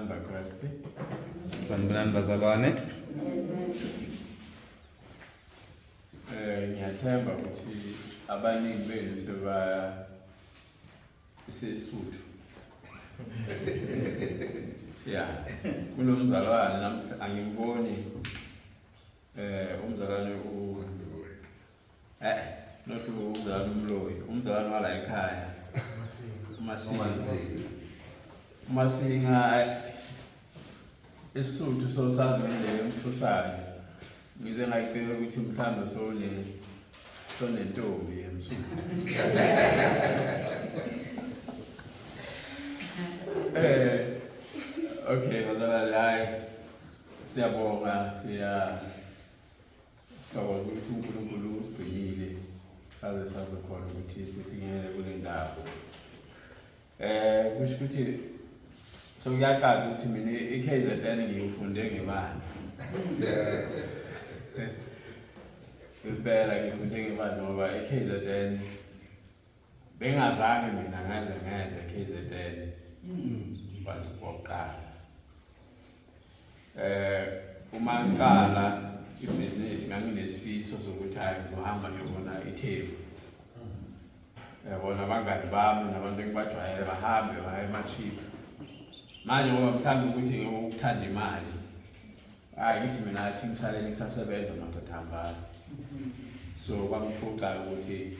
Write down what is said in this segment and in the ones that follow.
Sanibonani baKristu. Sanibonani bazalwane. Ngiyathemba ukuthi abaningi benu seba isesuthu. Yeah. Kunomzalwane namhla angimboni umzalwane u not umzalwane umloyi, umzalwane wala ekhaya. Umasinga. Umasinga isuthu sosazi ngendlela emthusayo. Ngize ngayicela ukuthi mhlawumbe sone sonentombi emsuthu. Okay bazalwane, hayi siyabonga, siya sithokoza ukuthi uNkulunkulu usigcinile saze sazokhona ukuthi sifinyelele kule ndawo. Kusho ukuthi sokuyaqala ukuthi mina i-KZN ngiyifunde ngebandla. Impela ngifunde ngebandla ngoba i-KZN bengazange mina ngaze ngeze KZN kwakuqala. Uma ngiqala ibhizinisi nganginesifiso sokuthi hayi ngizohamba ngiyobona iTheku. Yabona abangani bami nabantu engibajwayele bahambe baye ema-trip. Manje ngoba mhlawumbe ukuthi ngikuthanda imali, hayi ngithi mina athi ngisalele ngisasebenza madoda hambani. So kwangiphuca ukuthi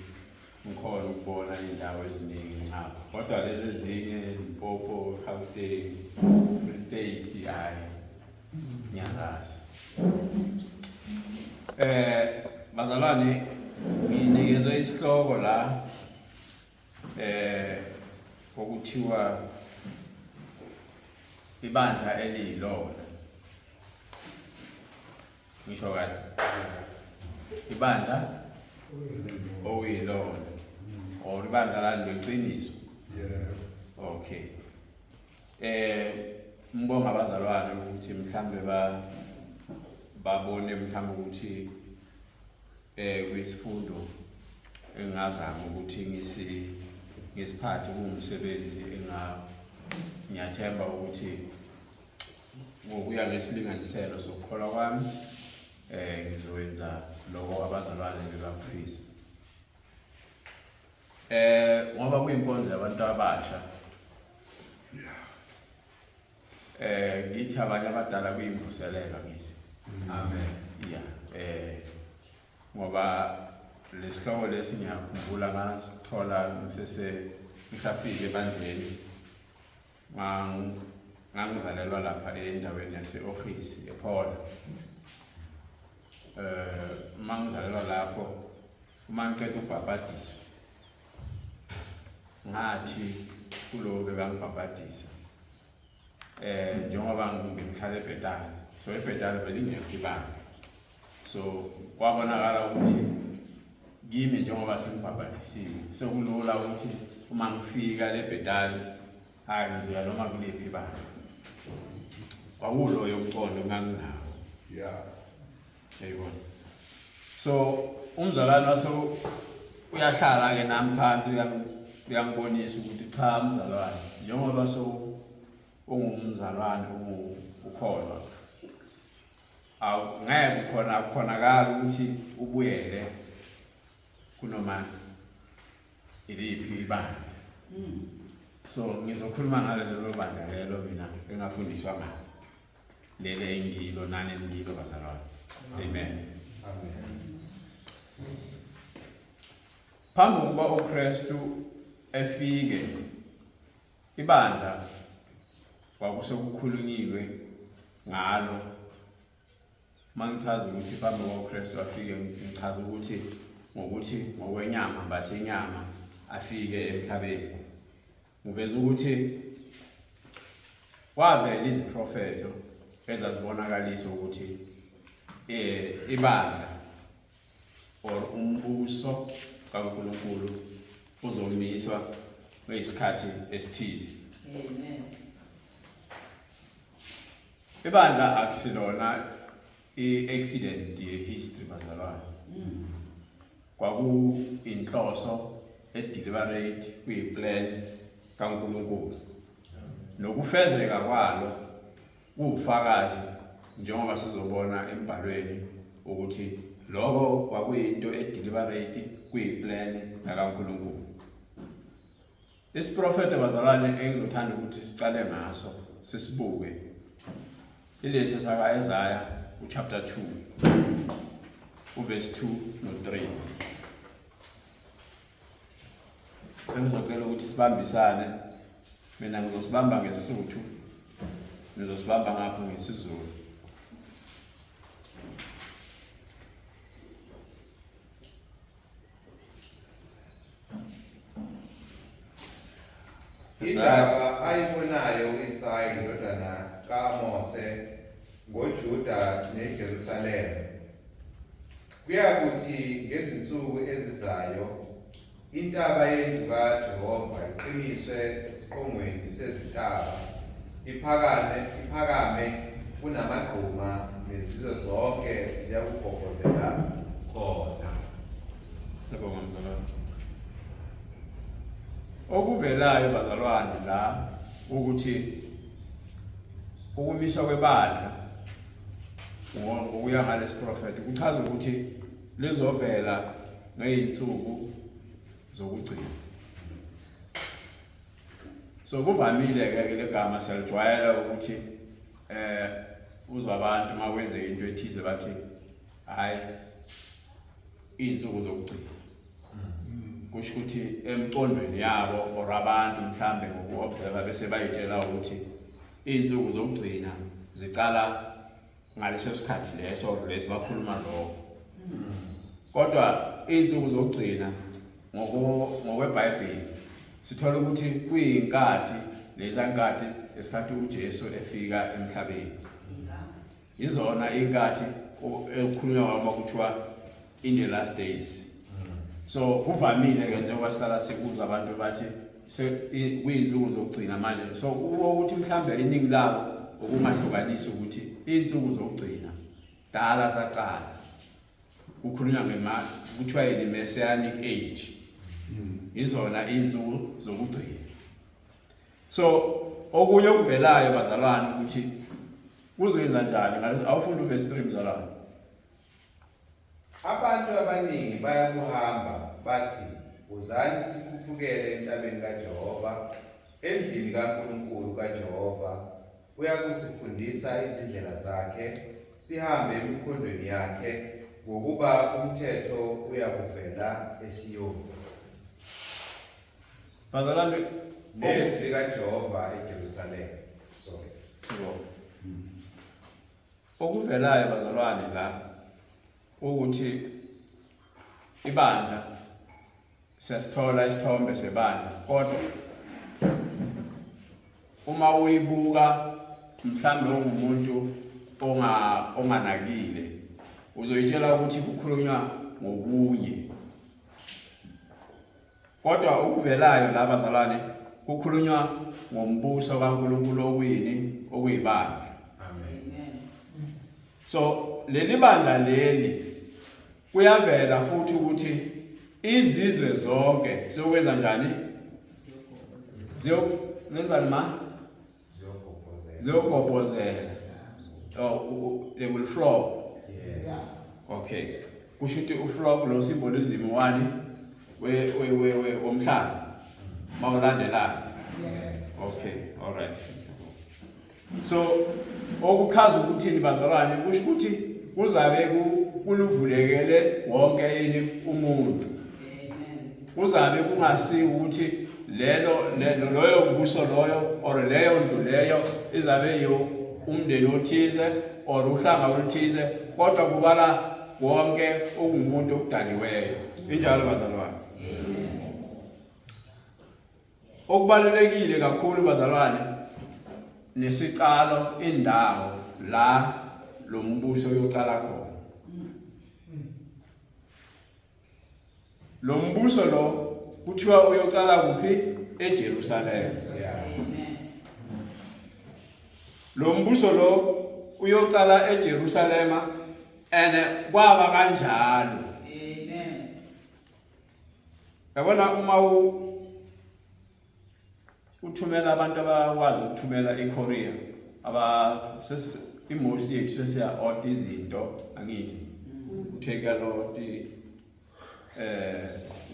ngikhona ukubona iy'ndawo eziningi ngapha, kodwa lezi ezinye Limpopo, Gauteng, Free State, hhayi ngiyazazi. Bazalwane, nginikezwe isihloko la okuthiwa ibandla eliyilona. Ngisho kahle, ibandla okuyilona or ibandla lani leqiniso. Okay. Ngibonga abazalwane ukuthi mhlambe babone mhlambe ukuthi kuyisifundo engingazama ukuthi ngisiphathe kuwumsebenzi ngiyathemba ukuthi ngokuya ngesilinganiselo sokukholwa kwami ngizowenza lokho abazalwane bebakufisa. Ngoba kuyinkonzo yabantu abasha. Ngithi abanye abadala kuyimvuselelo ngithi. Amen. Yeah. Ngoba lesihloko lesi ngiyakhumbula ngasithola ngisafika ebandleni. Ngangizalelwa lapha endaweni yase-Office ePhola. Uma ngizalelwa lapho, uma ngiqeda ukubhabhadiswa, ngathi kulowo bekangibhabhadisa, njengoba ngihlala eBhetali, so eBhetali belingekho ibandla, so kwabonakala ukuthi kimi njengoba sengibhabhadisiwe sekulula ukuthi uma ngifika leBhetali, hayi ngizoya noma kuliphi ibandla. Kwakuloyo mqondo enganginawo. Yayibona. So umzalwane wase uyahlala ke nami phansi, uyangibonisa ukuthi cha mzalwane, njengoba so ungumzalwane ukholwa, ngeke khona kukhonakala ukuthi ubuyele kunoma iliphi ibandla. So ngizokhuluma ngalelo bandla lelo mina engafundiswa ngalo, leli engilo nani engilo bazalwane. Amen. Phambi kokuba uKristu efike, ibandla kwakusekukhulunyiwe ngalo. Mangichaza ukuthi phambi koKristu afike, ngichaza ukuthi ngokuthi ngokwenyama bathi inyama afike emhlabeni. Ngiveza ukuthi kwavela iziprofetho ezazibonakalisa ukuthi ibandla or umbuso kaNkulunkulu uzomiswa ngesikhathi esithize. Amen. Ibandla akusilona i-accident ye-history bazalwane. Kwakuyinhloso e-deliberate, kuyiplan kaNkulunkulu. Nokufezeka kwalo Kuwubufakazi njengoba sizobona embhalweni ukuthi lokho kwakuyinto edeliberate kuyiplan kaNkulunkulu. Isiprofetho bazalwane engizothanda ukuthi sicale ngaso sisibuke ilesi saka-Isaya uchapter 2 uverse 2 no-3. Engizocela ukuthi sibambisane mina ngizosibamba ngeSisuthu ngizosibamba ngapho ngesiZulu. Indaba ayibonayo u-Isaya indodana kaAmose ngoJuda neJerusalema. Kuyakuthi ngezinsuku ezizayo intaba yendlu kaJehova iqiniswe esiqongweni sezintaba, iphakame iphakame kunamagquma nezizwe zonke ziyakugobhozela khona. Siyabonga mzalwane. Okuvelayo bazalwane la ukuthi ukumiswa kwebandla ngokuya ngalesi prophet kuchaza ukuthi lizovela ngeyinsuku zokugcina. So kuvamile ke legama siyalijwayela ukuthi eh uzwa abantu uma kwenzeka into ethize bathi hayi izinsuku zokugcina. Kusho ukuthi emcondweni yabo or abantu mhlambe ngoku-observe bese bayitshela ukuthi izinsuku zokugcina zicala ngaleso sikhathi leso or lesi bakhuluma lokho. Kodwa izinsuku zokugcina ngokweBhayibheli sithola ukuthi kuyinkathi leza nkathi esikhathi uJesu efika emhlabeni. Izona inkathi ekukhulunywa ngakho kuthiwa in the last days. So kuvamile ke njengoba sihlala sikuzwa abantu bathi kuyinsuku zokugcina manje. So ukuthi mhlambe iningi labo ukungahlukanisi ukuthi insuku zokugcina dala saqala kukhulunywa ngema kuthiwa yini messianic age. Izona insuku zokugcina. So okunye okuvelayo bazalwane ukuthi kuzoyenza njani ngaleso awufunda uverse 3 mzalwane. Abantu abaningi bayakuhamba bathi, Wozani sikhuphukele entabeni kaJehova, endlini kaNkulunkulu kaJehova, uyakusifundisa izindlela zakhe, sihambe emikhondweni yakhe, ngokuba umthetho uyakuvela eSiyoni. Bazalwane nezwi likaJehova eJerusalema. Sorry. Okuvelayo bazalwane la ukuthi ibandla siyasithola isithombe sebandla kodwa uma uyibuka mhlambe ungumuntu onga onganakile uzoyitshela ukuthi kukhulunywa ngobunye Kodwa okuvelayo la bazalwane kukhulunywa ngombuso kaNkulunkulu okuyini okuyibandla. Amen. So leli bandla leli kuyavela futhi ukuthi izizwe zonke ziyokwenza njani? Ziyokwenza ma? Ziyogobhozela. Ziyogobhozela. Oh, they will flock. Yes. Okay. Kusho ukuthi uflock lo symbolism wani we we we we womhlaba. Mawulandelana. Okay, all right. So okuchaza ukuthini bazalwane kusho ukuthi kuzabe kuluvulekele wonke ini umuntu. Kuzabe kungasi ukuthi lelo loyo mbuso loyo or leyo ndlu leyo izabe yo umndeni othize or uhlanga oluthize kodwa kubala wonke okungumuntu okudaliweyo. Injalo bazalwane. Okubalulekile kakhulu bazalwane nesicalo indawo la lo mbuso uyoqala khona. Lo mbuso lo kuthiwa uyoqala kuphi? EJerusalema. Lo mbuso lo uyoqala eJerusalema and kwaba kanjalo. Amen. Yabona uma uthumela abantu abakwazi ukuthumela eKorea. Aba ses imosi yethu sesiya order izinto angithi. Take a lot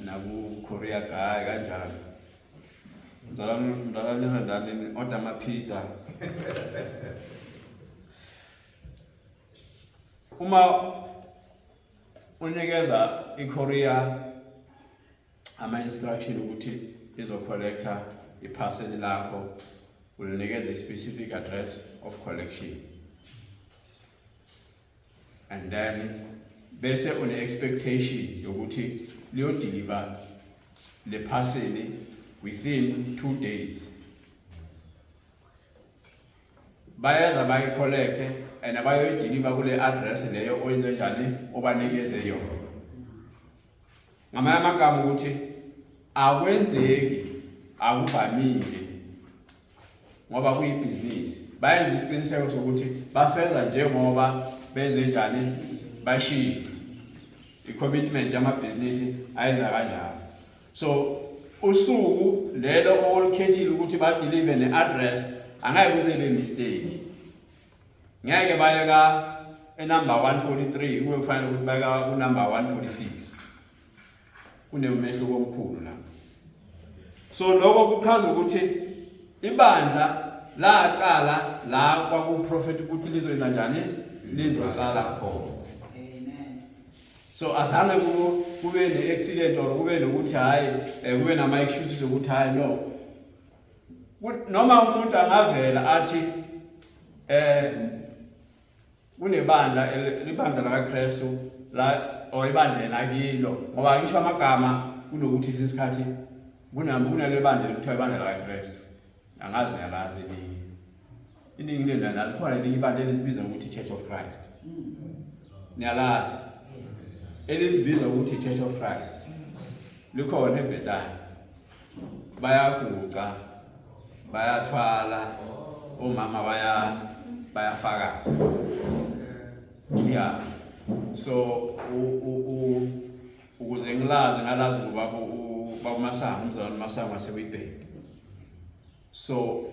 naku Korea guy kanjalo. Mzalwane mzalwane ndani order ama pizza. Uma unikeza iCourier ama-instruction ukuthi izocollecta iphaseli lakho ulinikeza i-specific address of collection and then bese une-expectation yokuthi liyodeliver le parcel within 2 days. Bayeza bayicollecte and bayoyideliver kule address leyo oyenze njani obanikeze yona. Ngamanye amagama ukuthi akwenzeki, akuvamile ngoba kuyibhizinisi, bayenza isiqiniseko sokuthi bafeza njengoba benze njani bashilo. I-commitment yamabhizinisi ayenza kanjalo. So usuku lelo olukhethile ukuthi badeliver ne-address angeke kuze ibe mistake. Ngeke baye ka enumber 143 kube kufanele ukuthi baye ku number 146. Kunemehluko omkhulu lapho. So lokho kuchaza ukuthi ibandla laqala la kwakuprofet ukuthi lizoyenza njani, lizoqala khona. Amen. So azange kube ne-accident or kube nokuthi hhayi kube nama-excuses ukuthi hhayi no. Noma umuntu angavela athi kunebandla libandla lakaKristu la or ibandla lakilo, ngoba ngisho amagama kunokuthi isikhathi kunale bandla ekuthiwa ibandla lakaKristu. Angazi niyalazi elinye, iningi lena likhona elinye ibandla elizibiza ukuthi Church of Christ. Niyalazi elizibiza ukuthi Church of Christ? Likhona eBethany, bayaguca, bayathwala, omama bayafakaza. Yeah, so ukuze ngilazi ngalazi ngubaba ubaba Masango, umzalwane Masango waseWitbank. So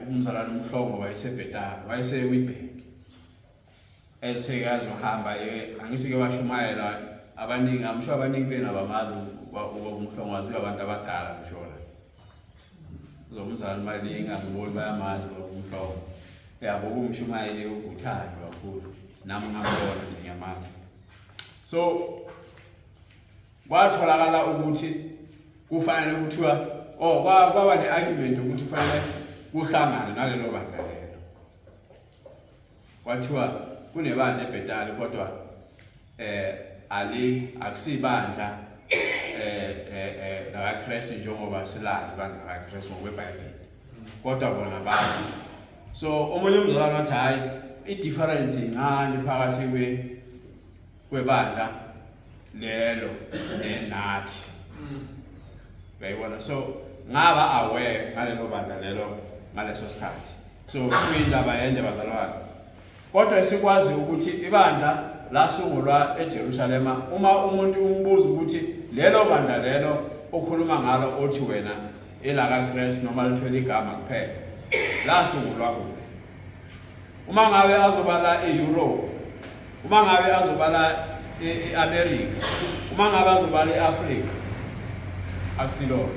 umzalwane uMhlongo wayeseBethany, wayeseWitbank, esekazohamba angithi ke washumayela abaningi. I'm sure abaningi benu abamazi ubaba uMhlongo, waziwa abantu abadala ngisho la uzomzalwane Malinga, ngiboni bayamazi ubaba uMhlongo. Yabo, kumshumayeli ovuthayo kakhulu, nami ngambona nje, ngiyamazi. So kwatholakala ukuthi kufanele kuthiwa oh kwaba ne-argument ukuthi kufanele kuhlangane nalelo bandla lelo. Kwathiwa kunebandla eBhetali kodwa ali akusibandla lakaKristu njengoba silazi ibandla lakaKristu ngokweBhayibheli, kodwa bona bathi. So omunye umzalwane wathi hayi, i-difference incane phakathi kwebandla lelo nenathi, uyayibona. So ngaba aware ngalelo bandla lelo ngaleso sikhathi. So kuyindaba yende bazalwane, kodwa esikwazi ukuthi ibandla lasungulwa eJerusalema. Uma umuntu umbuza ukuthi lelo bandla lelo okhuluma ngalo othi wena elakaKristu noma lithwele igama kuphela lasungulwa kuphi, uma ngabe azobala e-Europe, uma ngabe azobala e-America, uma ngabe azobala e-Africa, akusilona,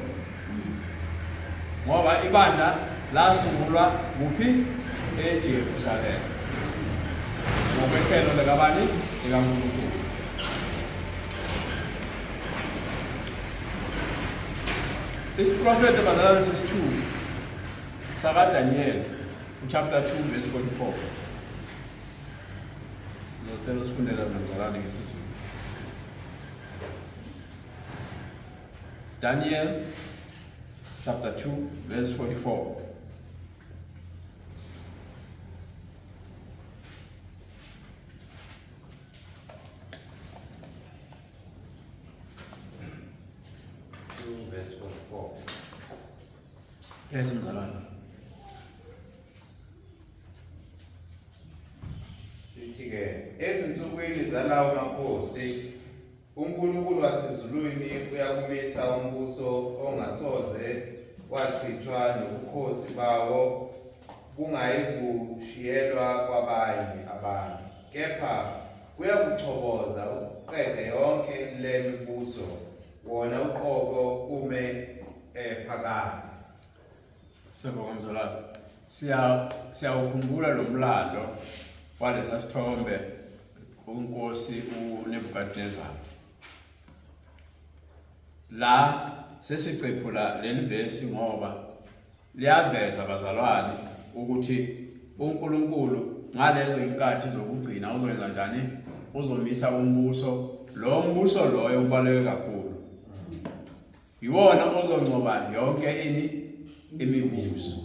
ngoba ibandla lasungulwa kuphi? EJerusalema, ngokwehlelo likabani? LikaNkulunkulu. Isiprofeto bazalwane sesithuba sakaDaniel chapter 2 verse 44. Ngizocela usifundela mzalwane ngesiZulu. Daniel chapter 2 verse 44. 2 verse 44. Yes mzalwane. Lithi ke ezinsukwini zalawo makhosi uNkulunkulu wasezulwini uyakumisa umbuso ongasoze wachithwa, nobukhosi bawo bungayikushiyelwa kwabanye abantu, kepha kuyakuchoboza uqede yonke le mibuso, wona uqobo ume phakade. Siyabonga mzalwane. Siya siyawukhumbula lo mlando walesa sithombe unkosi uNebukadnezar. La sesicephula leli vesi ngoba liyaveza bazalwane ukuthi uNkulunkulu ngalezo inkathi zokugcina uzoyenza njani? Uzomisa umbuso. Lo mbuso loyo ubaluleke kakhulu. Iwona ozoncoba yonke ini imibuso.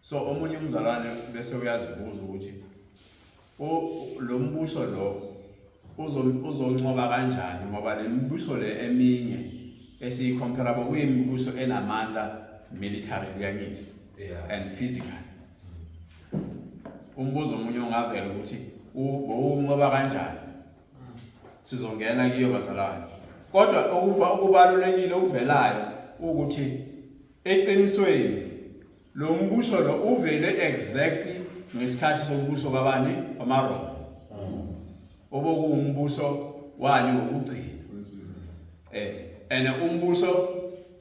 So omunye umzalwane bese uyazibuza ukuthi lo mbuso lo uzoncoba kanjani ngoba le mibuso le eminye esiyi-comparable kuyimibuso enamandla military kuyangithi and physical. Umbuzo omunye ongavela ukuthi bowunqoba kanjani sizongena kuyo bazalwane kodwa okuba okubalulekile okuvelayo ukuthi eqinisweni lo mbuso lo uvele exactly ngesikhathi sombuso kabani wamaRoma obokuwumbuso wani wokugcina and umbuso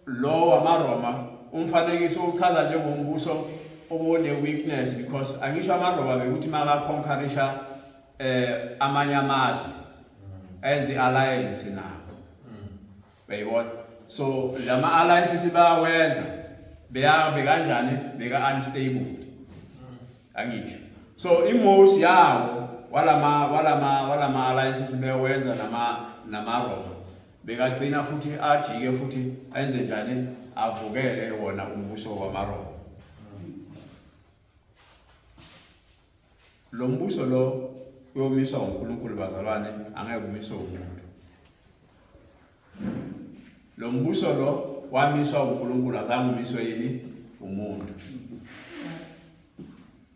lo wamaRoma umfanekiso uchaza njengombuso obone weakness because angisho amaRoma bekuthi makaconquerisha amanye amazwe enze alliance nabo uyayibona so lama alliances bayawenza beyabe kanjani beka unstable angisho so imosi yawo walama alliances bewenza nama Roma bekagcina futhi ajike futhi enze njani avukele wona umbuso wamaRoma. Lo mbuso lo uyomiswa uNkulunkulu bazalwane, angeke umiswe umuntu. Lo mbuso lo wamiswa uNkulunkulu, azange umiswe yini umuntu.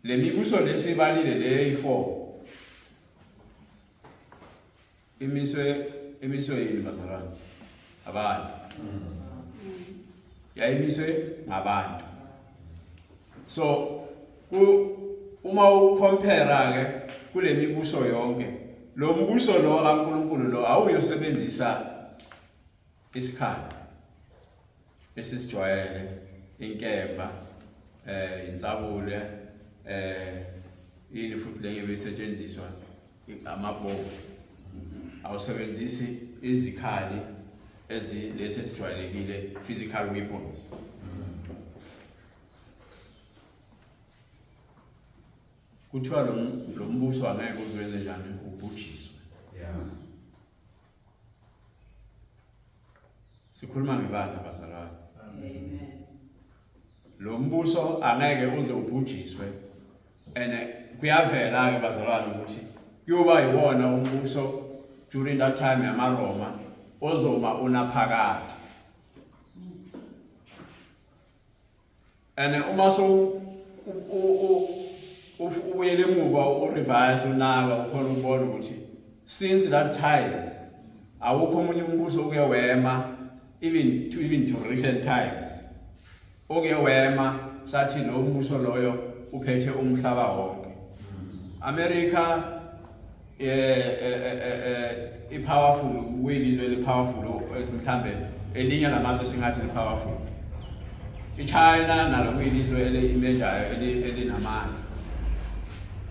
Le mibuso lesibalile le yi-4 imiswe yini bazalwane? Abantu. Yayimiswe ngabantu. So uma ucompare ke kule mibuso yonke, lo mbuso lo kaNkulunkulu lo awuyosebenzisa isikhali esisijwayele, inkemba, insabule, ini futhi lenye beyisetshenziswa amabhovu. Awusebenzisi izikhali ezilesi esijwayelekile, physical weapons. Kuthiwa lo mbuso angeke uzenze njani ubhujiswe. Sikhuluma ngebandla bazalwane. Amen. Lo mbuso angeke uze ubhujiswe. And kuyavela ke bazalwane ukuthi kuyoba yiwona umbuso during that time yamaRoma ozoma unaphakade. And uma so ubuyele emuva urevise unaka ukhona ukubona ukuthi since that time awukho omunye umbuso oke wema even to recent times oke wema sathi lo mbuso loyo uphethe umhlaba wonke. America i-powerful, kuyilizwe eli-powerful, mhlambe elinye lamazwe singathi li-powerful. I-China nalo kuyilizwe eli-emergayo elinamandla,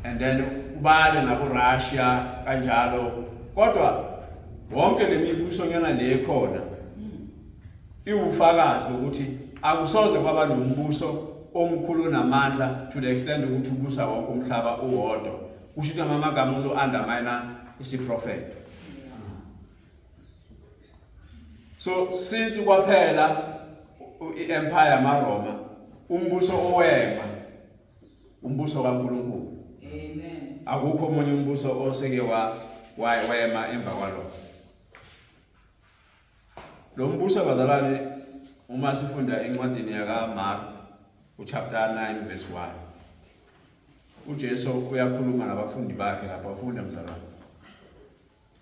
and then ubale nabo Russia kanjalo, kodwa wonke lemibuso nyana le khona iwufakazi ukuthi akusoze kwaba nombuso omkhulu namandla to the extent ukuthi ubusa wonke umhlaba uwodwa. Kusho ukuthi amagama uzo undermine isiprofeto. So since kwaphela iempire yamaRoma, umbuso owema umbuso kaNkulunkulu. Amen. Akukho omunye umbuso oseke wa wema emva kwalokho. Lo mbuso bazalwane, uma sifunda encwadini yaka Mark uchapter 9 verse 1, uJesu uyakhuluma nabafundi bakhe lapha. Ufunda mzalwane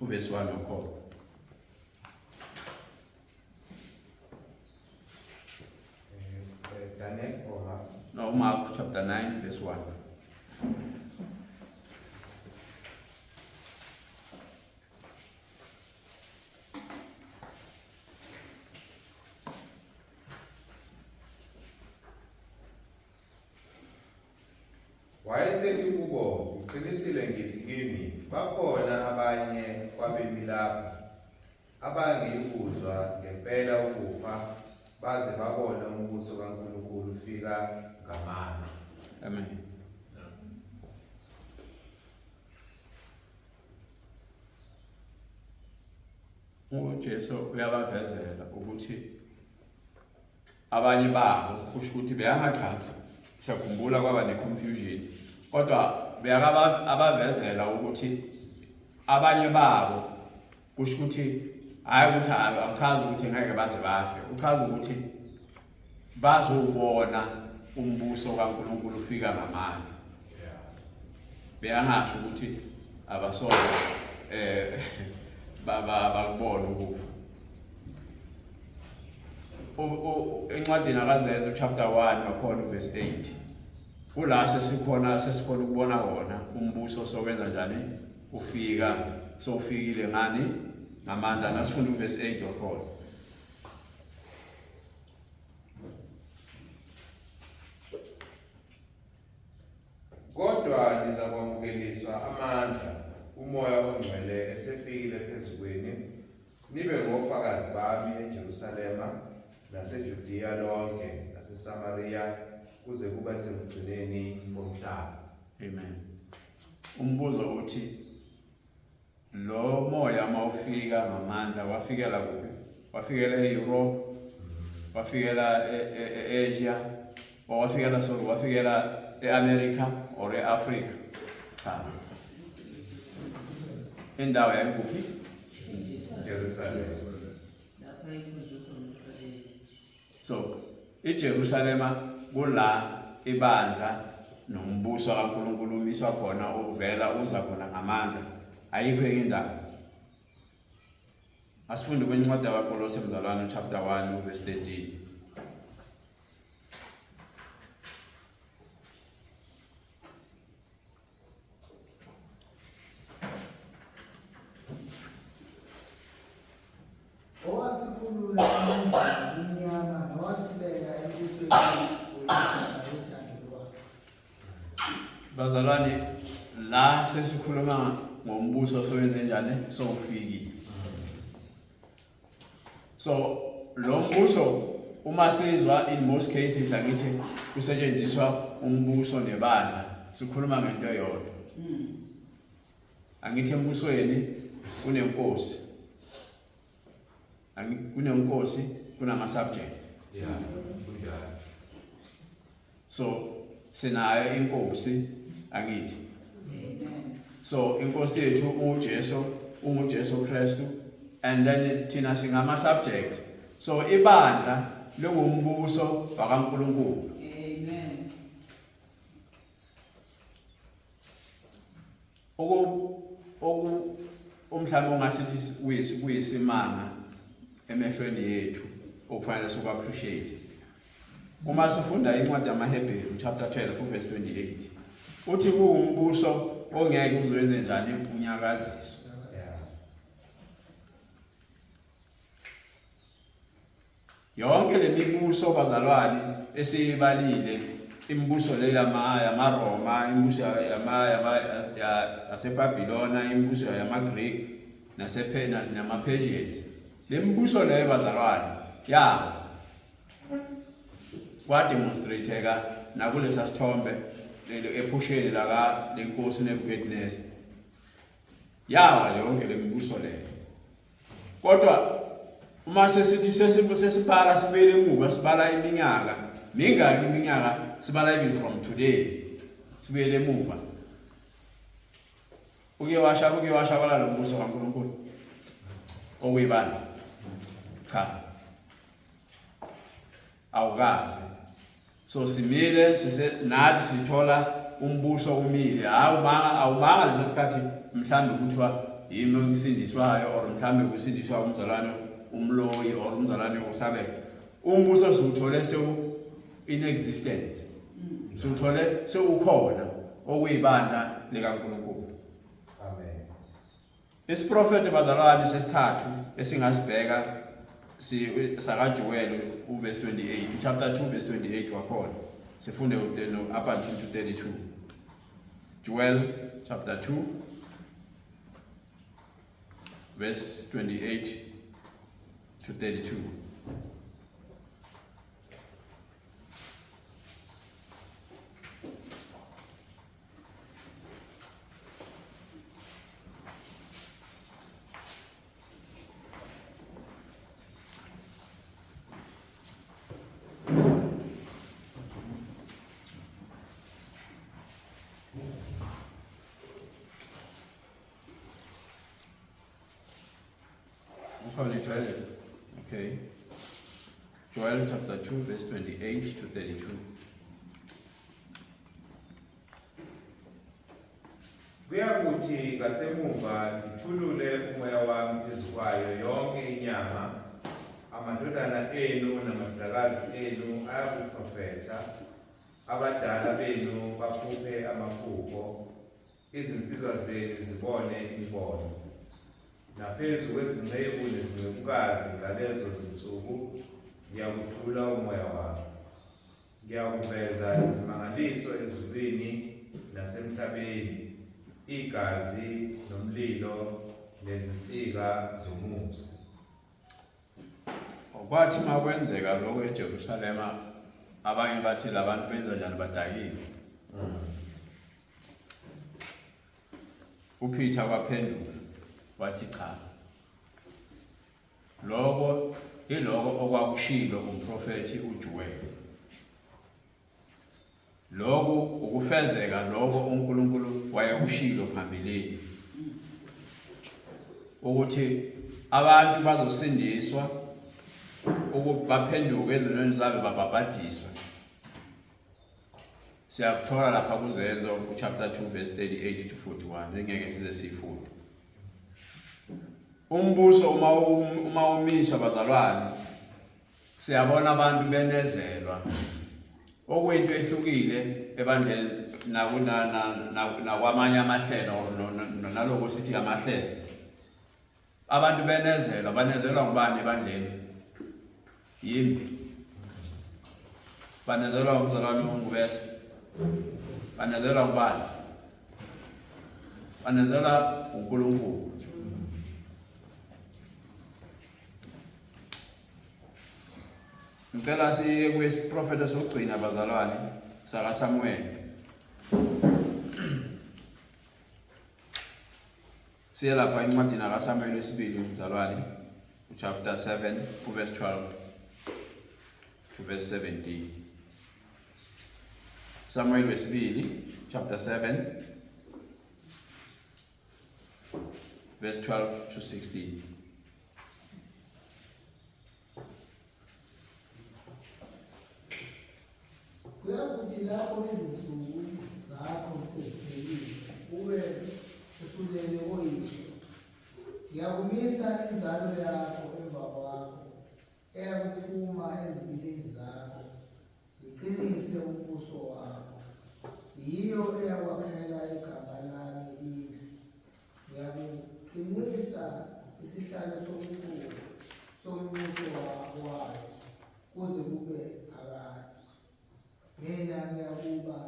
uverse 1 wakhona. Daniel or Mark? No, Mark chapter 9 verse 1. Wayesethi kubo, Ngiqinisile ngithi kini, bakhona abanye kwabemi lapha abangeyikuzwa ngempela ukufa baze babone umbuso kaNkulunkulu ufika ngamandla. Amen. UJesu uyabavezela ukuthi abanye babo kusho ukuthi beyangachazi siyakhumbula kwaba ne-confusion kodwa abavezela ukuthi abanye babo kusho ukuthi hhayi ukuthi akuchazi ukuthi ngeke baze bafe uchaza ukuthi bazowubona umbuso kaNkulunkulu ufika ngamandla beyangasho ukuthi abasoze eh bakubona ukufa encwadini akazenzo chapter 1 wakhona uverse 8 kula sesikhona sesikhona ukubona wona umbuso sowenza njani ufika sowufikile ngani ngamandla nasifunda uverse 8 wakhona Kodwa nizakwamukeliswa amandla, uMoya oNgcwele esefikile phezu kwenu, nibe ngofakazi bami eJerusalema naseJudiya lonke naseSamariya kuze kube sekugcineni komhlaba. Amen. Umbuzo uthi lo moya mawufika ngamandla wafikela kuphi? Wafikela e-Europe, wafikela e-Asia, wafikela sorry, wafikela e-America or e-Africa? Cha. Indawo yayikuphi? Jerusalem. Lapha ikhonjwe khona ekuqaleni. So iJerusalema kula ibandla nombuso kaNkulunkulu umiswa khona uvela uza khona ngamandla ayikho enye indawo. Asifunde kwincwadi yabaKolose mzalwane chapter 1 verse 13. Owasikhulula emandleni obumnyama nowasibeka embusweni weNdodana yothando lwakhe. Bazalwane la sesikhuluma ngombuso sowenze njani sowufikile. So lo mbuso uma sizwa in most cases angithi kusetshenziswa umbuso nebandla sikhuluma ngento eyodwa. Angithi embusweni kunenkosi. Kunenkosi kunama subjects. Yeah, kunjalo. So sinayo inkosi angithi. Amen. So inkosi yethu uJesu, unguJesu Kristu and then thina singama subject. So ibandla lingumbuso wakaNkulunkulu. Amen. Oku oku umhlawumbe ongasithi kuyisimanga emehlweni yethu okufanele siku appreciate. Uma sifunda incwadi yamaHebheru chapter 12 verse 28 uthi kuwumbuso ongeke uzoyenze njani unyakaziswe. Yeah. Yonke lemibuso bazalwane esiyibalile imibuso le yama yamaRoma, imibuso yama yama yaseBabilona, imibuso yamaGreek nasePersia namaPersians. Le mibuso leyo bazalwane ya kwademonstrateka nakulesa sithombe ephusheni laka lenkosi Nebuchadnezzar. Yawa yonke lemibuso leyo. Kodwa uma sesithi sesibala sibuyele emuva sibala iminyaka mingaki iminyaka sibala even from today sibuyele emuva uke washa uke washabala lo mbuso kaNkulunkulu okuyibandla cha awukaze so simile sise nathi sithola umbuso umile awumanga awumanga leso sikhathi mhlambe kuthiwa yimi okusindiswayo or mhlambe kusindiswa umzalwane umloyi or umzalwane usabeka umbuso siwuthole sewu in existence. Siwuthole sewukhona okuyibandla likaNkulunkulu. Amen. Isiprofeto bazalwane sesithathu esingasibheka si sakaJoel uverse 28, chapter 2 verse 28 wakhona. Sifunde no up until to 32. Joel chapter 2 verse 28 to 32. Ukhona Joel. Okay. Joel chapter 2 verse 28 to 32. Kuyakuthi ngasemuva ngithulule umoya wami phezu kwayo yonke inyama, amadodana enu namadodakazi enu ayakuprofetha, abadala benu baphuphe amaphupho, izinsizwa zenu zibone imibono. Naphezu kwezinceku nezincekukazi ngalezo zinsuku ngiyakuthula umoya wami. Ngiyakuveza izimangaliso ezulwini nasemhlabeni, igazi nomlilo nezinsika zomusi. Kwathi makwenzeka lokho eJerusalema abanye bathi labantu benza njani badakiwe. UPeter waphendula wathi cha. Lokho iloko okwakushilo umprofethi uJoel. Lokhu ukufezeka lokho uNkulunkulu wayekushilo phambilini. Ukuthi abantu bazosindiswa ukuthi baphenduke ezonweni zabo babhabhadiswe. Siyakuthola lapha kuzenzo chapter 2 verse 38 to 41 engeke size siyifunde. Umbuso uma uma umiswa bazalwane siyabona abantu benezelwa okuyinto ehlukile ebandleni nakwamanye amahlelo naloko sithi amahlelo abantu benezelwa banezelwa ngubani ebandleni yimi banezelwa ngumzalwane ungubese banezelwa ngubani banezelwa uNkulunkulu Ngicela siye kwisiprofetho sokugcina bazalwane sakaSamuel. Siye lapha encwadini kaSamuel wesibili mzalwane chapter 7 verse 12 to verse 17. Samuel wesibili chapter 7 verse 12 to 16. Kuyakuthi lapho izinsuku zakho seziphelile, ube usulele koyihlo, ngiyakumisa inzalo yakho emva kwakho, eyakuphuma ezibilini zakho, ngiqinise umbuso wakho. Yiyo eyakwakhela igama lami indlu. Ngiyakuqinisa isihlalo sobukhosi sombuso wayo kuze kube phakade. Mina ngiyakuba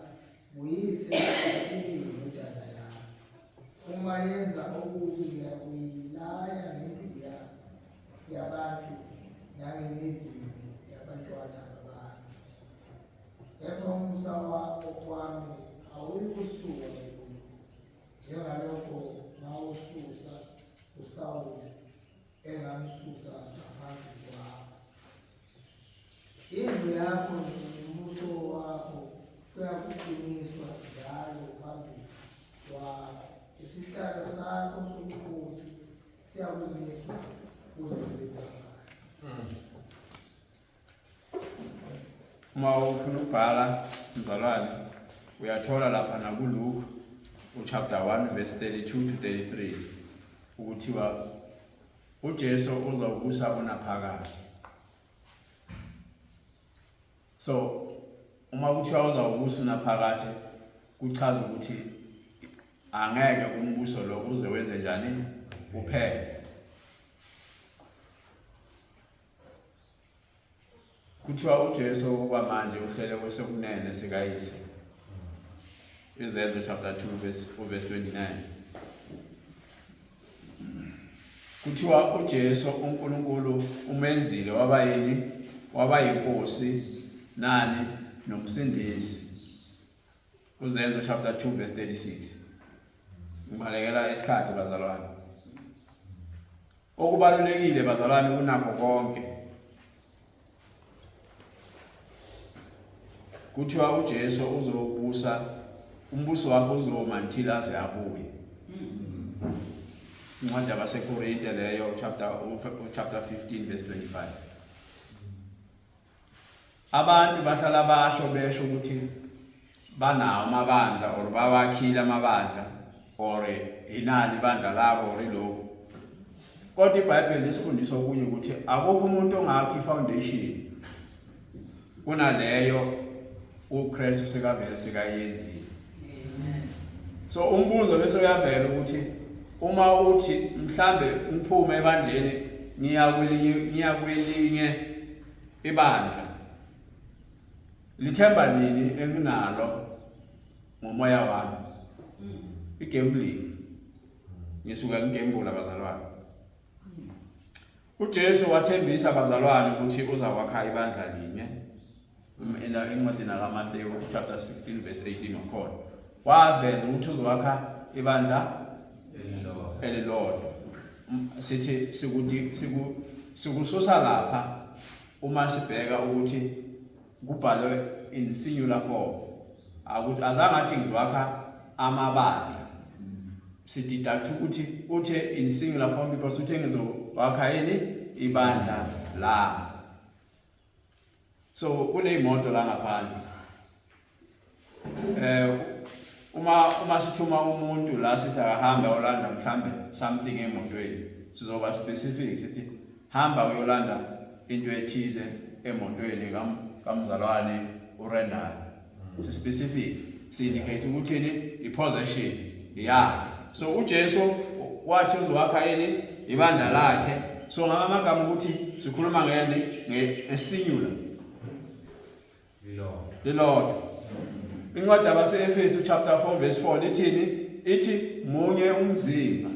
nguyise ibe yindodana yami. Uma yenza okubi ngiyakuyilaya ngenduku yabantu nangemivimbo yabantwana babantu. Kepha umusa wakho wami awuyikusuka kuyo, njengalokho ngawususa uSawule engamsusa ngaphambi kwakho. Indlu yakho nombuso wakho kuyakuqiniswa njalo phambi kwakho. Isihlalo sakho sobukhosi siyakumiswa kuze kube phakade. Uma ufuna ukubhala mzalwane uyathola lapha nakuLuke uchapter 1 verse 32 to 33 ukuthiwa uJesu uzobusa unaphakade. So Uma kuthiwa uzawubusa unaphakade kuchaza ukuthi angeke umbuso lo uze wenze njani uphele. Kuthiwa uJesu okwamanje uhlele kwesokunene sikaYise. Izenzo chapter 2 verse 29. Kuthiwa uJesu uNkulunkulu umenzile waba yini? Waba yinkosi nani nomsindisi. Uzenzo chapter 2 verse 36. Ngibalekela isikhathi bazalwane. Okubalulekile bazalwane kunakho konke kuthiwa uJesu uzobusa umbuso wakhe uzoma until aze abuye. Incwadi yabaseKorinte leyo chapter 15 verse 25. Abantu bahlala basho besho ukuthi banawo amabandla or bawakhile amabandla or inali ibandla labo or ilokhu. Kodwa iBhayibheli lisifundisa okunye ukuthi akukho umuntu ongakha ifoundation kunaleyo uKristu sekavele sekayenzile. So umbuzo bese uyavela ukuthi uma uthi mhlambe ngiphume ebandleni ngiya kwelinye ngiya kwelinye ibandla lithemba nini enginalo ngomoya wami igambling ngisuka ngigembula bazalwane uJesu wathembisa abazalwane ukuthi uzakwakha ibandla linye encwadini kaMateyu chapter 16 verse 18 wakhona waveza ukuthi uzowakha ibandla elilodwa sithi sikuthi sikususa lapha uma sibheka ukuthi kubhalwe in singular form akuthi azange athi ngizwakha amabandla sideduct ukuthi uthe in singular form because uthe ngizowakha yini ibandla la so kuneyimoto la ngaphandle eh uma uma sithuma umuntu la sithi akahambe ayolanda mhlambe something emotweni sizoba specific sithi hamba uyolanda into ethize emotweni kamzalwane uRendal si specific si indicate ukuthi ini i possession yakhe so uJesu wathi uzowakha yini ibandla lakhe so ngamagama ukuthi sikhuluma ngeni ngesingular lilodwa incwadi yabaseEfesu chapter 4 verse 4 lithini ithi munye umzimba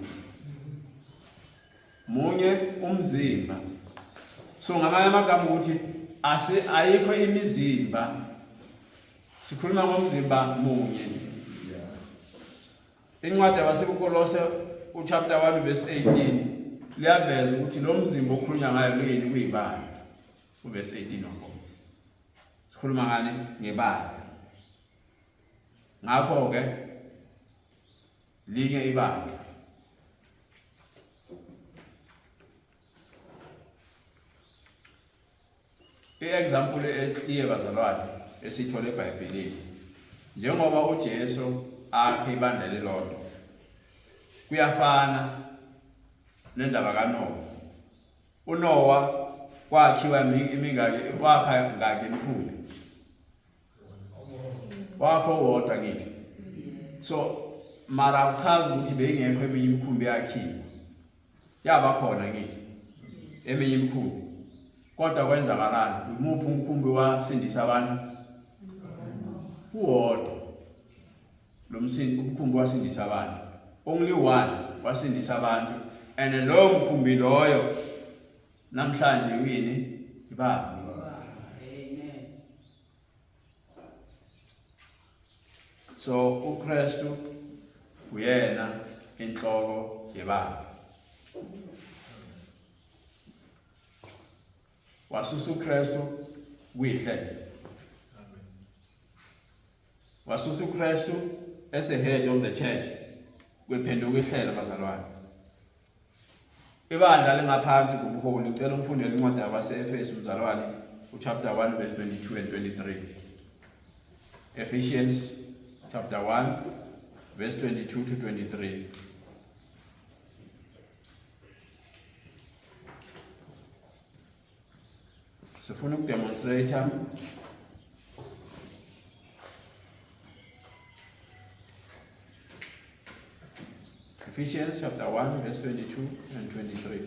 munye umzimba so ngamanye amagama ukuthi asi ayikho imizimba sikhuluma ngomzimba munye incwadi yabasebukolose uchapter 1 verse 18 liyaveza ukuthi lo mzimba okhulunywa ngayo luyini kuyibandla uverse 18 wakho sikhuluma ngani ngebandla ngakho ke linye ibandla I-example eclear bazalwane esithole eBhayibhelini njengoba uJesu akhe ibandla lilodwa kuyafana nendaba kaNowa uNowa kwakhiwa imingaki wakha ngaki imikhumbi wakho wodwa ngisho so mara akuchazi ukuthi beyingekho eminye imikhumbi yakhiwe yaba khona ngithi eminye imikhumbi kodwa kwenzakalani umuphi umkhumbi wasindisa abantu uwodwa lo msindi umkhumbi wasindisa abantu only one wasindisa abantu and lowo mkhumbi loyo namhlanje uyini ibaba so uKristu uyena inhloko yebandla wasusa uKristu kuyihlelo wasusa uKristu as a head of the church kwephenduka ihlelo bazalwane Ibandla lingaphansi kubuholi. Ngicela ungifundele incwadi yabaseEfesu mzalwane, uchapter 1 verse 22 and 23. Ephesians chapter 1 verse 22 to 23. Sifuna ukudemonstrate Ephesians chapter 1 verse 22 and 23.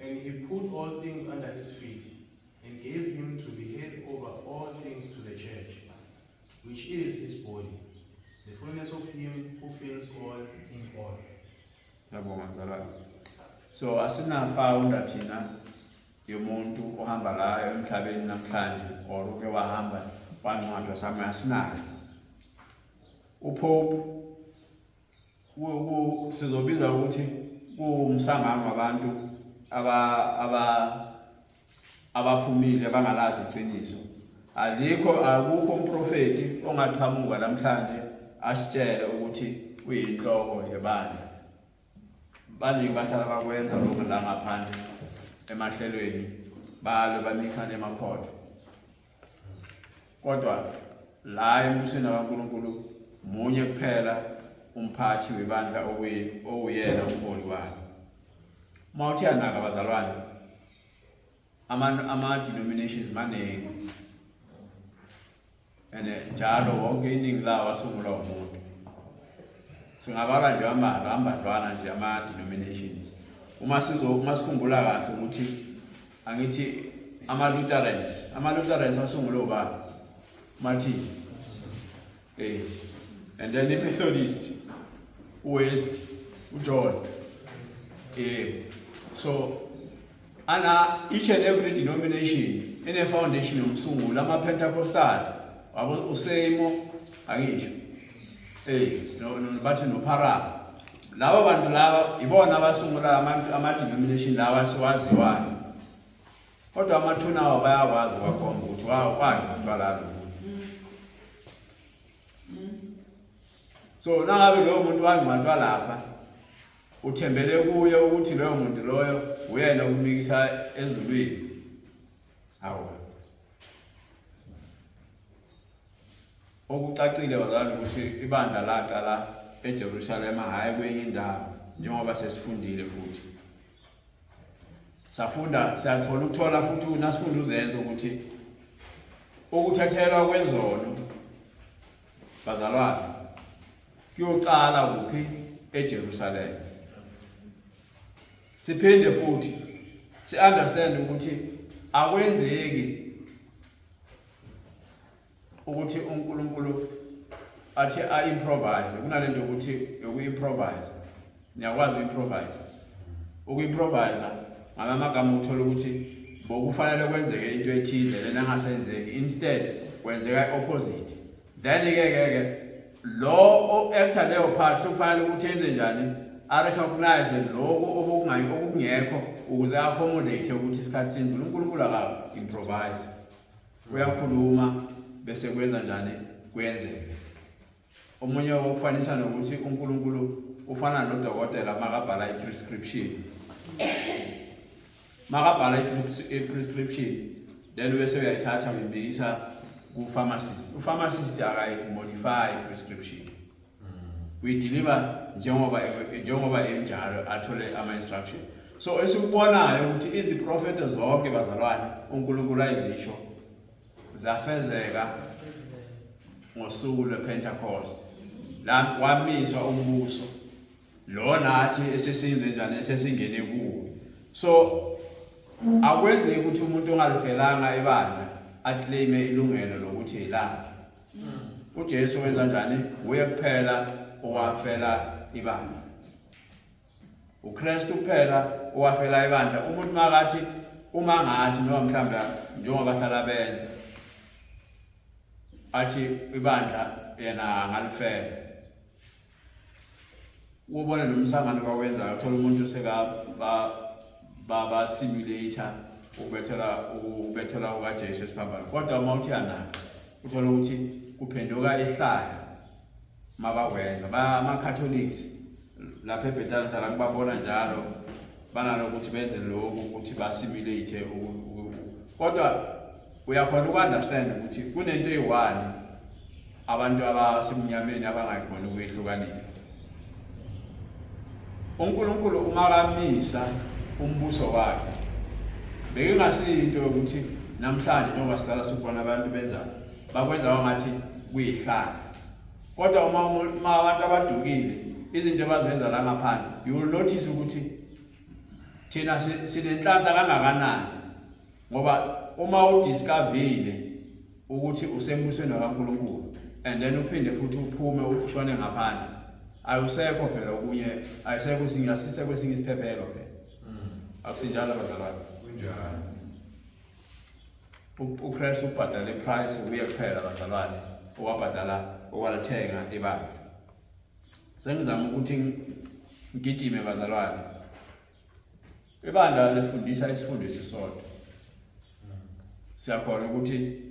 And he put all things under his feet, and gave him to be head over all things to the church, which is his body, the fullness of him who fills all in all. Ngiyabonga mzalwane. So asina founder thina yomuntu ohamba la emhlabeni namhlanje or uke wahamba wangcwatshwa somewhere, asinayo. UPope sizobiza ukuthi kuwumsangano wabantu abaphumile abangalazi iqiniso. Alikho, akukho umprofeti ongachamuka namhlanje asitshele ukuthi uyinhloko yebandla. Baningi bahlala bakwenza lokho la ngaphandle emahlelweni, balwe bamikisane emakhotho, kodwa la embusweni kaNkulunkulu munye kuphela umphathi webandla, owuyena umholi wakhe. Uma uthi anaka bazalwane, ama denominations maningi and njalo wonke iningi lawo asungulwa umuntu. Singabala nje ambadlwana nje ama denominations. Uma sikhumbula kahle ukuthi angithi ama Lutherans asungulwe ubani? Martin. And then the Methodist, uWesley, uJohn. So ana each and every denomination ine foundation yomsunguli. Ama Pentecostal wabo uSeymour, angisho, no bathi noParah. Laba bantu laba ibona abasungula ama denomination lawa siwaziwayo, kodwa amathuna awo bayakwazi ukwakhomba ukuthi wangcwatshwa la lo muntu. So nangabe loyo muntu wangcwatshwa lapha, uthembele kuye ukuthi loyo muntu loyo uyena okumikisa ezulwini, hawu, okucacile bazalwane ukuthi ibandla laqala eJerusalema, hhayi kwenye indawo, njengoba sesifundile futhi safunda, siyathola ukuthola futhi nasifunda uzenzo ukuthi ukuthathelwa kwezono, bazalwane, kuyocala kuphi? EJerusalema. Siphinde futhi si-understand ukuthi akwenzeki ukuthi uNkulunkulu athi a-improvise. Kunalento yokuthi yoku-improvise, niyakwazi uku-improvise. Uku-improvise ngamagama uthola ukuthi bokufanele kwenzeke into ethize lena engasenzeki, instead kwenzeka i-opposite. Then ke ke ke lo o-actor leyo part sekufanele ukuthi enze njani? A-recognize lokhu okungekho ukuze accommodate ukuthi isikhathi sindlule. uNkulunkulu aka-improvise, uyakhuluma bese kwenza njani? Kuyenzeka. Omunye wokufanisa nokuthi uNkulunkulu ufana nodokotela makabhala i-prescription. Makabhala i-prescription, then bese uyayithatha uyibikisa ku-pharmacist. U-pharmacist akayi-modify i-prescription, uyideliver njengoba enjalo athole ama-instruction. So esikubonayo ukuthi iziprofeto zonke, bazalwane, uNkulunkulu ayizisho zafezeka ngosuku lwePentecost, la wamiswa umbuso lo nathi esesinze njani, esesingene kuwo. So akwenzeki ukuthi umuntu ongalifelanga ibandla aclaime ilungelo lokuthi ilakhe. uJesu wenza njani? Uye kuphela owafela ibandla, uKristu kuphela owafela ibandla. Umuntu makathi uma ngathi noma mhlawumbe njengoba bahlala benza athi ibandla yena angalifela, ubone nomsangano bawenzayo, uthola umuntu seka ba ba simulator ukubethela kukaJesu esiphambano. Kodwa uma uthi anaka, uthola ukuthi kuphenduka ihlaya mabakwenza. Ama-Catholics lapha eBethany hlala ngibabona njalo banalokuthi benze lokhu ukuthi basimulate, kodwa uyakhona uku-understand ukuthi kunento eyi-one abantu abasemnyameni abangayikhona ukuyehlukanisa. uNkulunkulu uma kamisa umbuso wakhe, bekungasiyinto yokuthi namhlanje njengoba sihlala sikubona abantu benza, bakwenza kwangathi kuyihlala. Kodwa uma abantu abadukile izinto abazenza la ngaphandle, you will notice ukuthi thina sinenhlanhla kangakanani, ngoba uma udiscoverile ukuthi usembusweni kaNkulunkulu and then uphinde futhi uphume ushone ngaphandle, awusekho phela okunye, ayisekho esinye, asisekho esinye isiphephelo phela. Akusinjalo bazalwane? Kunjalo. UKristu ubhadala iprice kuye kuphela bazalwane, owabhadala owalithenga ibandla. Sengizama ukuthi ngigijime bazalwane. Ibandla lifundisa isifundo esisodwa. Siyakhona ukuthi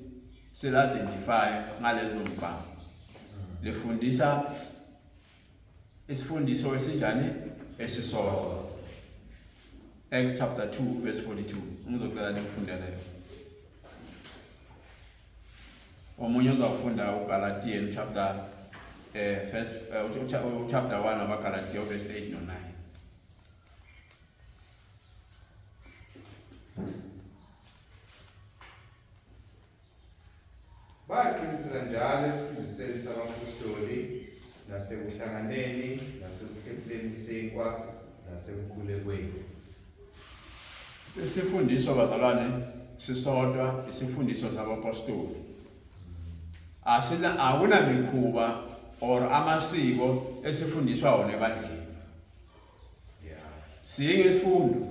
sila-identify ngalezo mpawu. Lifundisa isifundiso esinjani? Esisodwa. Acts chapter 2 verse 42. Ngizocela nikufundele. Omunye uzawufunda uGalatian chapter first chapter 1 wabaGalatiya verse 8 no 9. Baqiniseka njalo esifundisweni sabapostoli nasekuhlanganeni nasekuhlephuleni isinkwa nasemkhulekweni. Isifundiso bazalwane sisodwa, isifundiso sabapostoli. Asina akunamikhuba or amasiko esifundiswa wona ebandleni. Siyinge isifundo.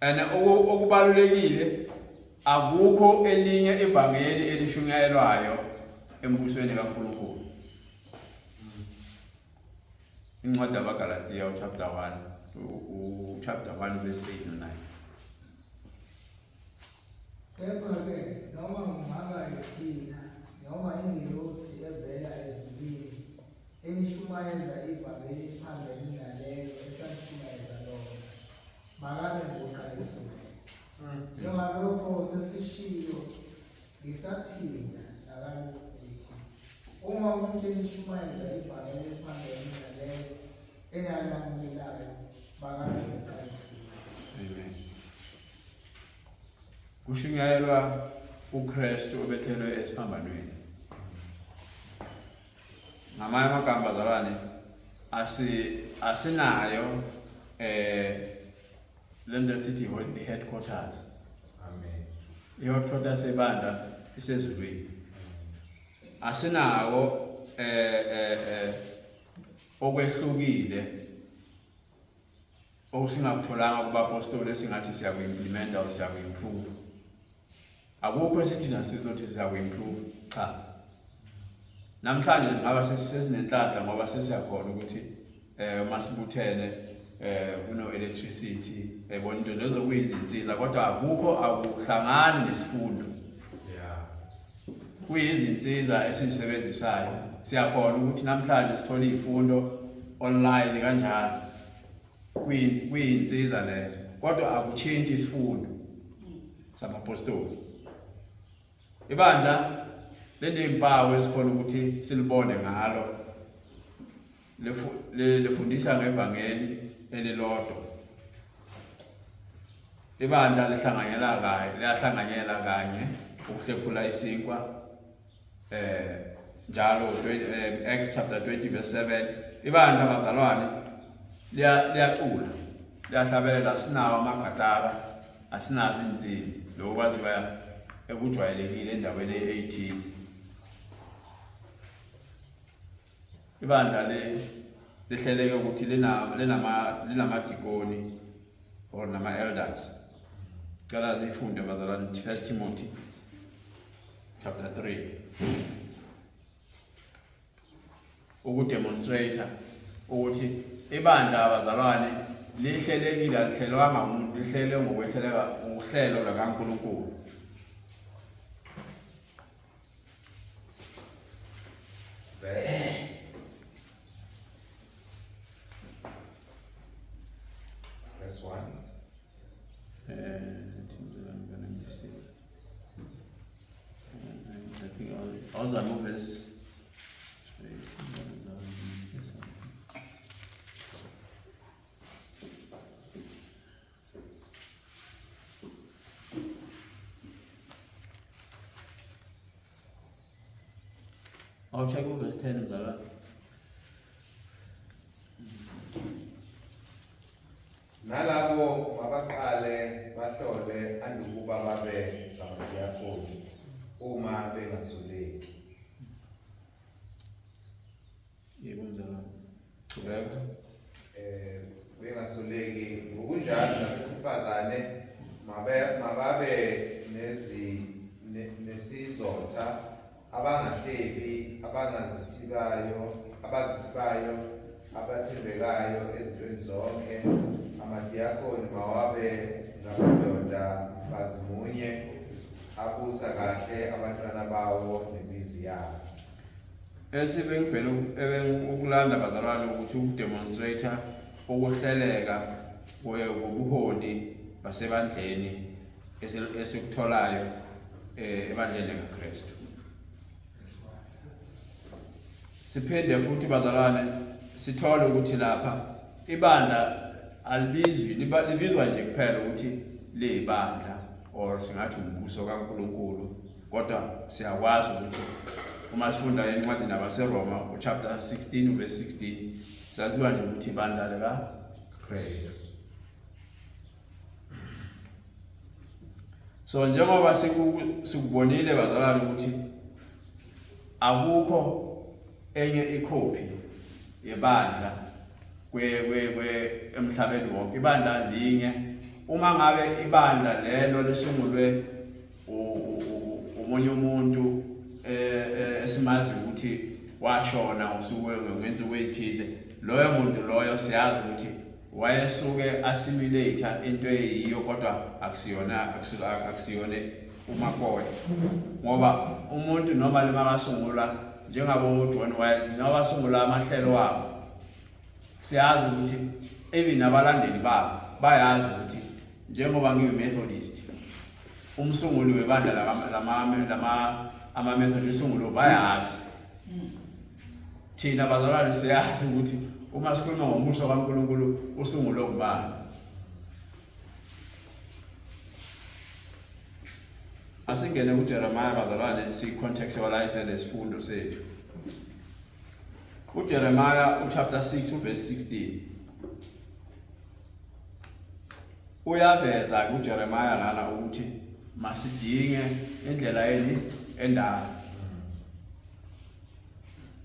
And okubalulekile, akukho elinye ivangeli elishunyayelwayo embusweni kaNkulunkulu. Incwadi yabaGalatiya uchapter 1, uchapter 1 verse 8 no 9. Kepha-ke noma kungaba yithina noma ingilosi evela ezulwini enishumayeza ivangeli eliphambene nalelo esanishumayeza lona, makabe ngoqalekisiweyo. Njengalokho sesishilo, ngisaphinda nakalokhu ngithi, uma umuntu enishumayeza ivangeli eliphambene nalelo enalamukelayo, makabe ngoqalekisiweyo. Amen. Kushunyayelwa uKristu obethelwe esiphambanweni. Ngamanye amagama bazalwane, asinayo lento esithi headquarters. Amen. I-headquarters ebandla isezulwini. Asinawo okwehlukile okusingakutholanga kubapostoli esingathi siyaku-implementa or siyaku-improve. Akukho esithina sizothi siyaku-improve, cha. Namhlanje ngaba sesinenhlanhla ngoba sesiyakhona ukuthi uma sibuthene kuno electricity, yabona into lezo kuyizinsiza, kodwa akukho, akuhlangani nesifundo. Kuyizinsiza esizisebenzisayo. Siyakhona ukuthi namhlanje sithole izifundo online kanjalo. Kuyinsiza lezo, kodwa akuchintshi isifundo samapostoli. Ibandla linezimpawu esikhona ukuthi silibone ngalo. Lifundisa ngevangeli elilodwa. Ibandla lihlanganyela kanye, liyahlanganyela kanye ukuhlephula isinkwa njalo Acts chapter 20 verse 7. Ibandla bazalwane liyacula, liyahlabelela. Sinawo amagatara, asinazo insimbi, lokho kwaziwa ekujwayelekile endaweni ethize. Ibandla lihleleke ukuthi linamadikoni or nama elders. Cela lifunde bazalwane 1 Timothy chapter 3 ukudemonstrate ukuthi ibandla abazalwane lihlelekile, alihlelwanga umuntu, lihlelwe ngokwehleleka uhlelo likaNkulunkulu. Verse 1. I think I was on verse. Awucheck uverse 10 mzalwane. Nalabo mabaqale bahlole andukuba babe ngamadiyakoni uma bengasoleki. Yebo mzalwane. Qhubeka. Eh bengasoleki ngokunjalo nabesifazane mabe mababe nezi nesizotha abangahlebi abangazithibayo abazithibayo abathembekayo ezintweni zonke amadiyakoni mawabe ngamadoda mfazi munye abusa kahle abantwana bawo nemizi yabo. Esibengivele ukulanda bazalwane ukuthi ukudemonstrate ukuhleleka kobuholi basebandleni esikutholayo ebandleni likaKristu. Siphinde futhi bazalwane sithole ukuthi lapha ibandla alibizwi libizwa nje kuphela ukuthi liyibandla or singathi umbuso kaNkuluNkulu kodwa siyakwazi ukuthi uma sifunda encwadini nabaseRoma uchapter 16 verse 16 saziwa nje ukuthi ibandla likaKristu. So njengoba sikubonile bazalwane ukuthi akukho enye ikhophi yebandla kwe kwe kwe emhlabeni wonke ibandla linye uma ngabe ibandla lelo lisungulwe omunye umuntu eh, eh, esimazi ukuthi washona usuke ngensuku ezithize loyo muntu loyo siyazi ukuthi Wayesuke assimilate into eyiyo kodwa akusiyona akusiyona umakoti. Ngoba umuntu noma limakasungula njengabo John Wesley noma basungula amahlelo wabo siyazi ukuthi even nabalandeli babo bayazi ukuthi njengoba ngiyi-Methodist umsunguli webandla lama lama ama-Methodist usungulo bayazi Thina bazalwane siyazi ukuthi uma sikhuluma ngomusa kaNkulunkulu usungulwe ngubani. Asingene kuJeremiah bazalwane si-contextualize lesifundo sethu. UJeremiah uchapter 6 uverse 16. Uyaveza kuJeremiah lana ukuthi masidinge indlela yeni endala.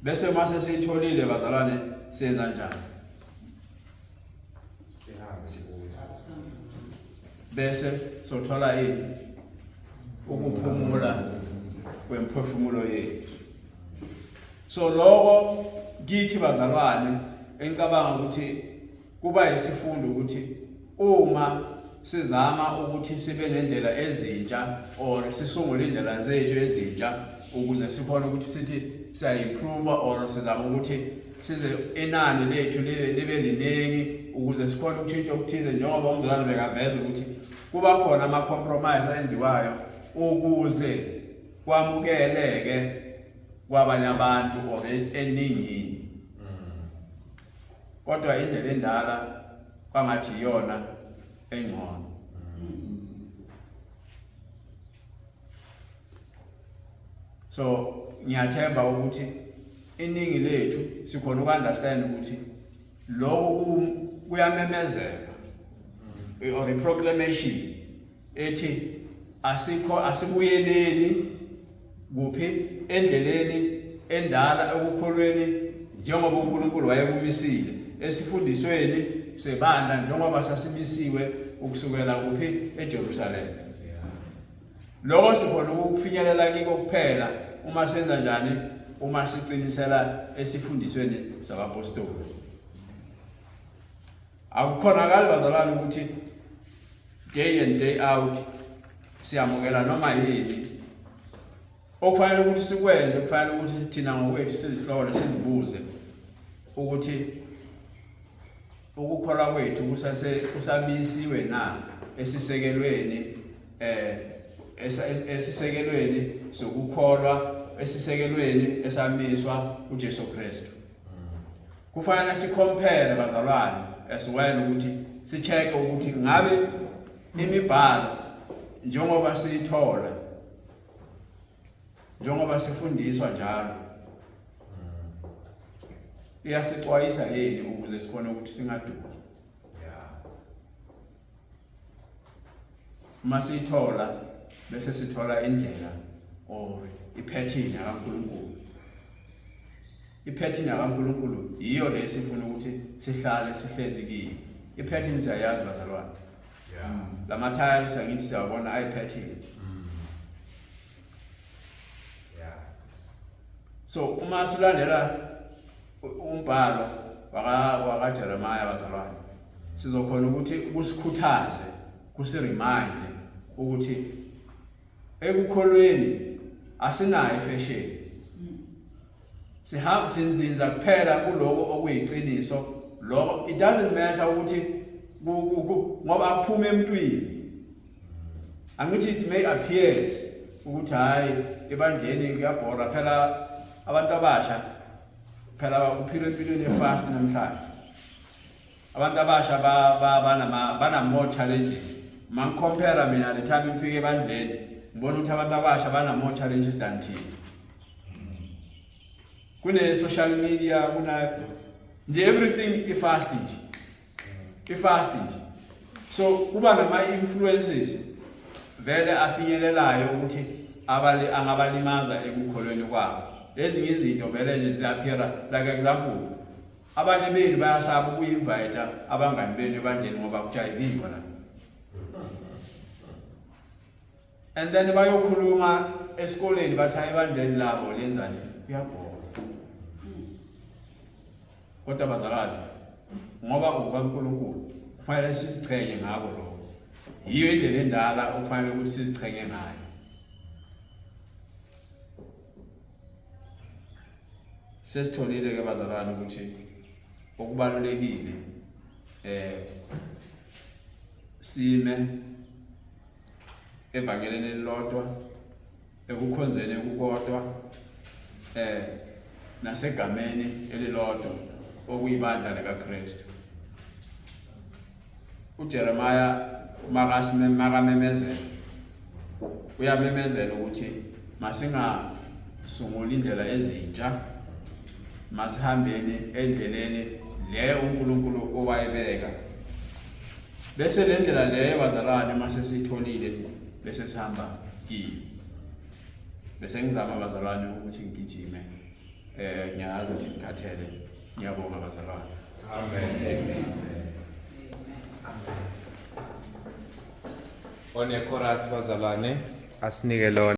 Bese uma sesiyitholile bazalwane senza njani? Bese sothola ini? Ukuphumula kwemphefumulo yethu. So lokho kithi bazalwane engicabanga ukuthi Kuba isifundo ukuthi uma sizama ukuthi sibe nendlela ezintsha or sisungule indlela zethu ezintsha ukuze sikhone ukuthi sithi siya-improve or sizama ukuthi size inani lethu libe liningi ukuze sikhone ukushintsha okuthize njengoba umzalwane bekaveza ukuthi kuba khona ama-compromise ayenziwayo ukuze kwamukeleke kwabanye abantu or eningini. Kodwa indlela endala kwangathi iyona engcono. So ngiyathemba ukuthi iningi lethu sikhona uku-understand ukuthi lokhu kuyamemezela or i-proclamation ethi asikho asibuyeleni kuphi endleleni endala ekukholweni njengoba uNkulunkulu wayekumisile esifundisweni sebandla njengoba sasimisiwe ukusukela kuphi eJerusalema. Lokho sikhona ukufinyelela kiko kuphela uma senza njani uma siqinisela esifundisweni sabapostoli. Akukhonakali bazalwane ukuthi day and day out siyamukela noma yini okufanele ukuthi sikwenze kufanele ukuthi thina ngokwethu sizihlole sizibuze ukuthi ukukholwa kwethu kusase kusamisiwe na esisekelweni eh esisekelweni sokukholwa esisekelweni esamiswa uJesu Kristu. Kufanele sicompare bazalwane as well ukuthi si-check ukuthi ngabe imibhalo njengoba siyithola njengoba sifundiswa njalo Iyasixwayisa yini ukuze sikhone ukuthi singaduki? Uma siyithola bese sithola indlela or ipattern kaNkulunkulu. Ipattern kaNkulunkulu yiyo le sifuna ukuthi sihlale sihlezi kiyo. Ipattern siyayazi bazalwane. Lama tiles angithi siyawabona ayipattern. So uma silandela umbhalo waka Jeremiah bazalwane, sizokhona ukuthi kusikhuthaze, kusiremind ukuthi ekukholweni asinayo ifashion. Sihamba sinzinza kuphela kuloko okuyiqiniso. Lokho it doesn't matter ukuthi ngoba akuphuma emntwini. Angithi it may appears ukuthi hayi, ebandleni kuyabhora phela, abantu abasha phela uphila empilweni efast namhlanje. Abantu abasha ba bana more challenges. Mangicompare mina le time ngifike ebandleni, ngibona ukuthi abantu abasha bana more challenges than thina. Kune social media, kuna nje everything ifast nje, ifast nje. So kuba nama influences vele afinyelelayo ukuthi abali angabalimaza ekukholweni kwabo. Ezinye izinto vele nje ziyaphira. Like example, abanye benu bayasaba ukuinvite abangani benu ebandleni ngoba kujayiviwa la, and then bayokhuluma esikoleni bathi ebandleni labo lenzani, kuyabhora. Kodwa bazalwane, ngoba ukaNkulunkulu, kufanele sizichenye ngako lokho. Yiyo indlela endala okufanele ukuthi sizichenye ngayo. Sesitholile ke bazalwane ukuthi okubalulekile sime evangeleni elilodwa, ekukhonzeni ekukodwa, nasegameni elilodwa, okuyibandla likaKristu. uJeremiah makamemezela, uyamemezela ukuthi masingasunguli indlela ezintsha, masihambeni endleleni le uNkulunkulu owayebeka. Bese le ndlela leyo bazalwane, mase siyitholile, bese sihamba kiyo. Bese ngizama bazalwane ukuthi ngigijime, ngiyazi ukuthi ngikhathele. Ngiyabonga bazalwane. Amen. One chorus bazalwane asinike lona.